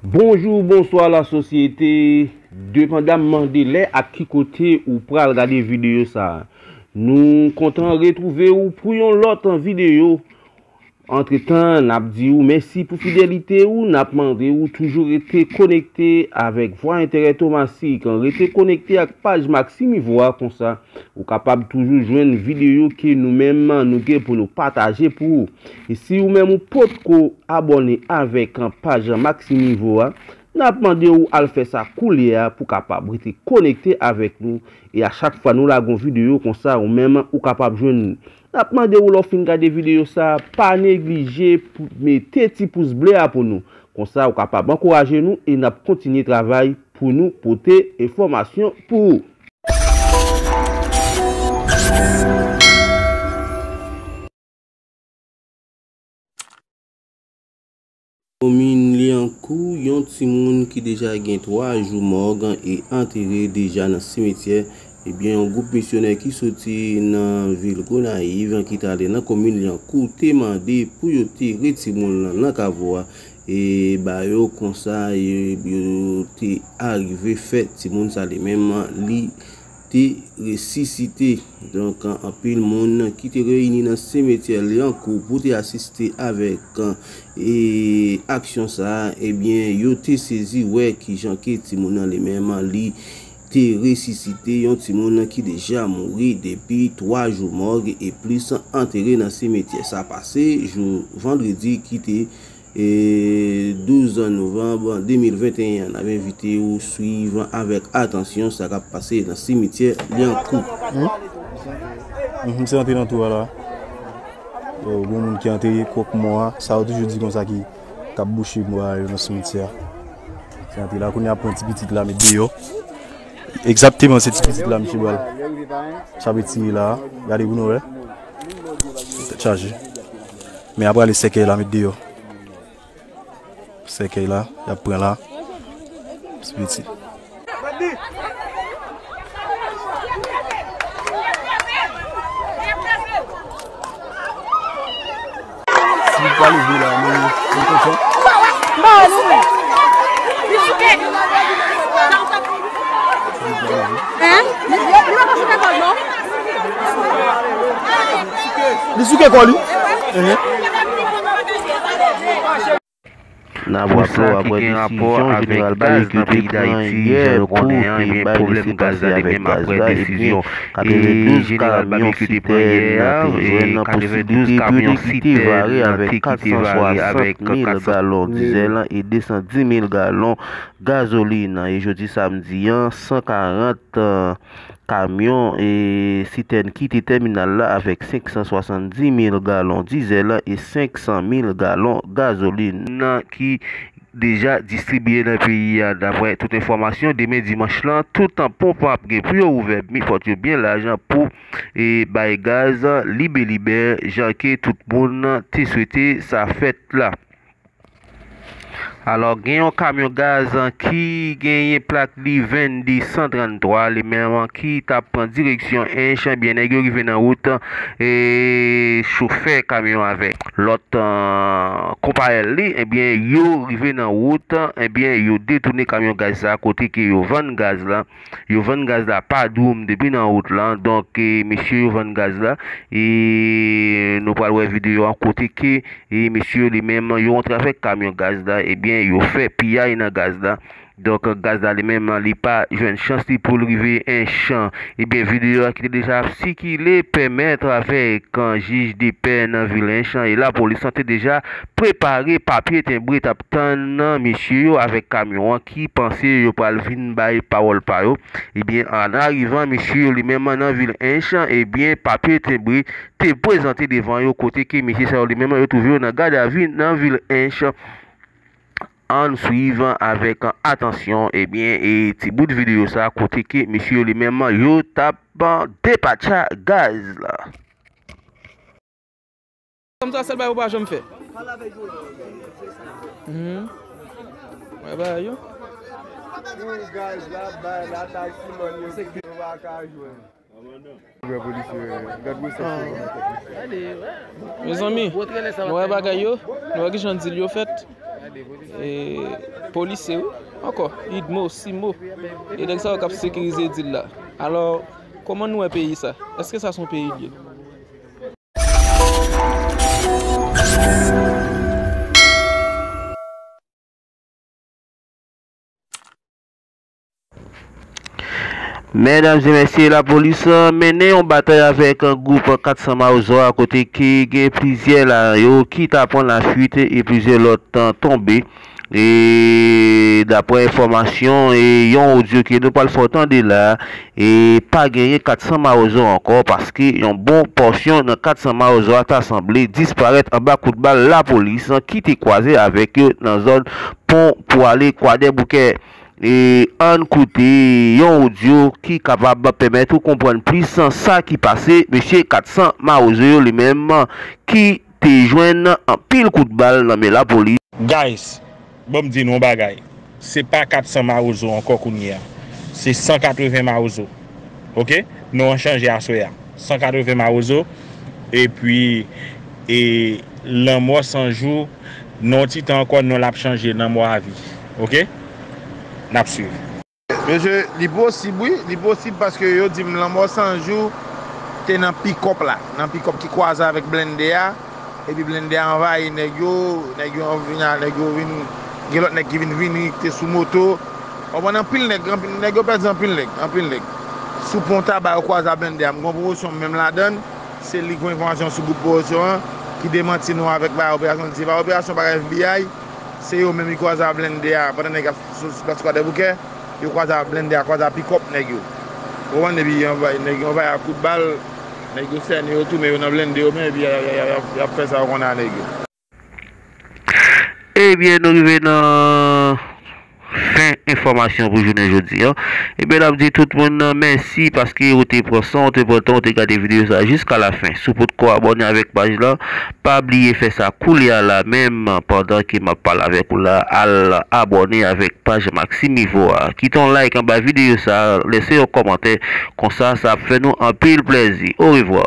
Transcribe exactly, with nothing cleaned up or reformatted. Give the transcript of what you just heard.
Bonjou, bonswa lasosyete. Depandamman de lè ak ki kote ou pral gade videyo sa a, nou kontan retwouve w pou yon lòt videyo. Antretan, n ap di w mèsi pou fidelite w, n ap mande w toujou rete konekte avèk Vwa Enterè Tomasik, rete konekte ak paj Maximivo a, konsa ou kapab toujou jwenn videyo ke nou menm nou gen pou nou pataje pou ou. E si ou menm ou potko abòne avèk paj Maximivo a, n ap mande w al fè sa koulye a pou kapab rete konekte avèk nou. E a chak fwa nou lage yon videyo konsa, ou menm ou kapab jwenn nou. N ap mande w lè w fin gade videyo sa a, pa neglije pou mete ti pous ble a pou nou. Konsa ou kapab ankouraje nou e n ap kontinye travay pou nou pote enfòmasyon pou ou. Komin Lyankou, yon timoun ki deja gen twa jou mò e antere deja nan simetyè. Ebyen, yon gwoup misyonè ki soti nan vil Gonayiv, ki t ale nan komin Lyankou, te mande pou yo te retire timoun nan nan kavo a. E ba yo konsa, e yo te arive fè timoun sa li menm, li te resisite. Donk, anpil moun ki te reyini nan simetyè Lyankou pou te asiste avèk, e, aksyon sa a, ebyen, yo te sezi wè kijan ke timoun nan li menm li te resisite, yon timoun ki deja mouri depi twa jou mò e plis antere nan simetyè. Sa pase jou vandredi ki te e douz novanm de mil venteyen an. N ap envite w swiv avèk atansyon sa k ap pase nan simityè Lyankou. Hmm? Mhm, se antre nan twou a la. Yo, gon moun ki antre kòk mò a. Sa yo toujou di konsa ki k ap bouche mò a yo nan simityè a. Se antre la, kounye a pran ti pitit la, met deyò. Egzakteman, se ti pitit la, misye pral. Sa vle tire la. Gade pou nou wè. Tèt chaje. Men apre ale sèkèy la, met deyò. Sèkèy la, y ap pran la. Ti pitit. Si w pa leve la, nou, nou kontan. Ba nou. Hein? Li souke kò li. Ehe. N ap rapò apre desizyon jeneral Babekyou te pran yè pou te bay lese pase avèk gaz la, ebyen, katrevendouz kamyon sitèn te jwenn posiblite pou yo te kite vare avèk kat san swasant mil galon dizèl e de san dis mil galon gazolin. E jodi samdi an, san karant kamyon e sitèn kite tèminal la avèk senk san swasanndis mil galon dizèl e senk san mil galon gazolin ki deja distribiye nan peyi a. Daprè tout enfòmasyon, demen dimanch lan, tout ponp ap gen pou yo ouvè, men fòk yo byen laj pou, e, bay gaz libelibè, jan ke tout moun te swete sa fèt la. Alò, gen yon kamyon gaz ki genyen plak li V N D san tranntwa, li menm ki t ap pran direksyon Ench, ebyen, nèg yo rive nan wout, e, chofè kamyon avèk lòt, e, konpayèl li, ebyen, yo rive nan wout, ebyen, yo detounen kamyon gaz sa kote ke yo vann gaz la. Yo vann gaz la pa dwoum depi nan wout lan. Donk, e, mesye yo vann gaz la. E nou pral wè videyo an kote ke, e, mesye yo li menm yo rantre avèk kamyon gaz la. Ebyen, yo fè piyay nan gaz la. Donk, gaz la li menm li pa jwenn chans li pou l rive Ench. Ebyen, videyo a ki te deja ap sikile pèmèt avèk, e, jij de pè nan vil Ench e lapolis lan te deja prepare papye tenbre t ap tann mesye yo avèk kamyon an ki panse yo pral vin bay pawòl pa yo. Ebyen, an arivan mesye yo li menm nan vil Ench, ebyen, papye tenbre te prezante devan yo kote ke mesye sa yo li menm yo twouve yo nan gadavi nan vil Ench. Ann swiv avèk atansyon, ebyen, e ti bout videyo sa kote ke mesye yo li menm yo t ap depatcha gaz la. Kòmsa, sèl bagay ou pa janm fè. Mhm. Wè bagay yo. Pou gaz la, bay la, taksiman yo, yo pa ka jwenn. Mezanmi, nou wè bagay yo, nou wè kijan dil yo fèt. E, polisye, wi, ankò, idmo, simo. E nèg sa yo k ap sekirize dil la. Alò, kòman nou wè peyi sa? Èske sa se yon peyi l ye? Medam e mesye, lapolis, euh, mennen yon batay avèk, euh, gwoup kat san Mawozo a, kote ki gen plizyè la yo ki ta pran lafuit e plizyè lòt, euh, tonbe. E daprè enfòmasyon e yon odyo ke nou pral fè w tande la, e pa genyen kat san Mawozo ankò, paske yon bon pòsyon nan kat san Mawozo a ta sanble disparèt anba kout bal lapolis ki te kwaze avèk yo nan zòn pon pou ale Kwadèboukè. E ann koute yon odyo ki kapab pèmèt ou konprann plis sa ki pase mesye kat san Mawozo yo li menm ki te jwenn anpil kout bal nan men lapolis. Guys, ban m di nou yon bagay. Se pa kat san Mawozo ankò kounye a. Se san katreven Mawozo. Oke? Non an chanje aswè a. San katreven Mawozo. Epi, e, lanmò san jou. Nan yon ti tan ankò, non l ap chanje, lanmò a vi. Oke? N ap swiv. Mesye, li posib, wi, li posib paske yo di m lanmò san jou te nan pikòp la, nan pikòp ki kwaze avèk blende a, epi blende a anvayi nèg yo, nèg yo vin a, nèg yo vin, gen lòt nèg ki vin vini, ki te sou moto. Ou konprann, anpil nèg, anpil, nèg yo pèdi anpil nèg, anpil nèg. Sou pon Taba yo kwaze a blende a, m gen yon pwomosyon m menm ladan l, se li ki gen enfòmasyon sou gwoup pwomosyon an, ki demanti nou avèk bagay operasyon, li di se pa operasyon bagay F B I, se yo menm ki kwaze a blende a, pandan nèg ap sou, sou plas Kwadèboukè. Yo kwaze a blende a, kwaze a pikòp nèg yo. Ou konprann, epi yo anvayi, nèg yo anvayi ak kout bal, nèg yo sène yo tou, men yo nan blende yo menm, epi y a, y a, y a, y a, y ap fè sa yo konnen a nèg yo. Ebyen, nou rive nan fen enfòmasyon pou jounen jodi a. Ebyen, n ap di tout moun mèsi paske ou te pran san, ou te pran tan, ou te gade videyo sa a jiska lafen. Si w potko abòne avèk paj la, pa bliye fè sa koulye a la menm, pandan ke m ap pale avèk ou la, al abòne avèk paj Maxime Ivo a. Kite yon like anba videyo sa a, lese yon kòmantè, konsa sa ap fè nou anpil plèzi. Orevwa.